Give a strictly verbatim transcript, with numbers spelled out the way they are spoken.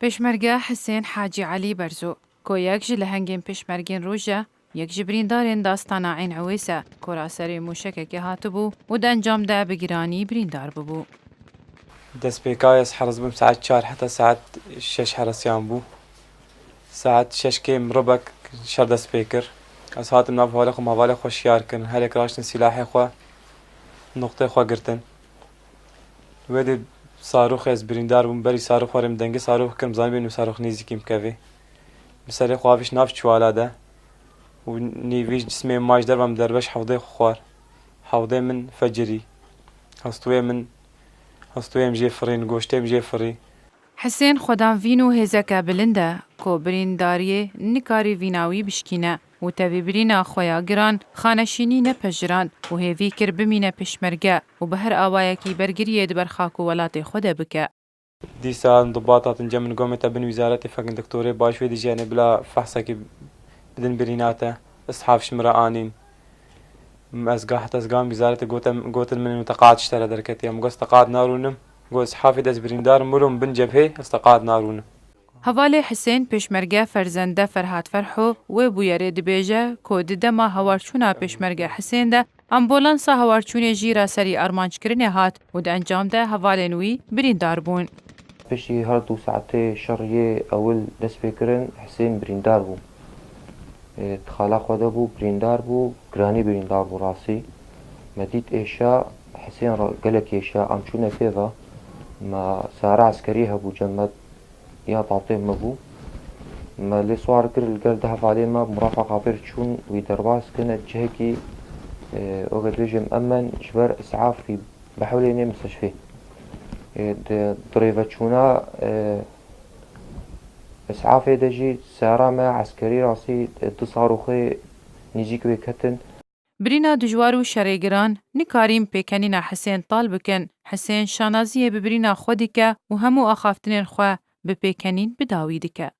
Pêşmerge Hisên Hacî Elî Berzo, ku yek ji lehengên pêşmergên roj e, yek ji birîndarên dastana Eyn Ewês e, ku raserê mûşekekê hatibû û di encam de bi giranî birîndar bûbû. Destpêka ez heris bûm saet çar heta saet şeş herisiyan bû. Saet şeş kêm ribek şer dest pê kir. Ez hatim nav hevalê xwe, hevalê xwe şiyar kirin. Herek raştin sîlahê xwe, nuqtê xwe girtin. Wê dê sarûxê ez birîndar bûm. Berî sarûx xwe rê min dengê sarûx kirim, zanîbê nû sarûx nêzîkî min kevê. Min serê xwe avêt nav çiwala de û nîvî ji cismê min ma ji derve min derbeş hewdê xwe xwar. Hewdê min fecirî. Hestûyê min, hestûyê min jê firîn, goştê min jê firî. Hisên xwedan vîn û hêzeke bilind e ku birîndariyê nikarî vîna wî bişkîne û tevî birîna xwe ya giran xaneşînî nepejirand û hêvî kir bimîne pêşmerge û bi her awayekî bergiriyê di ber xak û welatê xwe de bike. Dîsa indibat hatin cem min, gomê te bin wîzaretê fekin doktorê baş wê dijî, yanê bila fehsekî bidin birîna te, îshaf ji min re anîn. Ez gah heta ez gam wîzaretê gotin, gotin min teqaat ji te re derketiye. Min got ez teqaat narûnim. Got îshafê de ez birîndar im, wilo min bin cebhê, ez teqaat narûnim. Hevalê Hisên pêşmerge ferzende Ferhat Ferho wê bûyerê dibêje ku di dema hawarçûna pêşmerge Hisên de ambulansa hawarçûnê jî raserî armanckirinê hat û di encam de hevalên wî birîndar bûn. Piştî her du saetê şeriyê ewil dest pê kirin, Hisên birîndar bû. Ê, di xala xwe de bû, birîndar bû, giranî birîndar bû rastî. Me dît êşa, Hisên re gelek êşa, em çûne pê ve. Me seyara eskerî hebû cem me, ya tatê me bû. Me lê swar kir, li gel du hevalê me murafaqa pêr çûn, wî derbas kirine cihekî, e, weke dibêjim emen ji ber îsafî behewlê nê misteshfê. E, di, di rêveçûna, e, îsafê de jî seyara me eskerî rastî, e, du sarûxê nêzîk wê ketin. Birîna dijwar û şerê giran nikarîn pêkenîna Hisên tal bikin. Hisên şanaziyê bi birîna xwe dike û hemû axaftinên xwe bi pêkenîn bi dawî dike.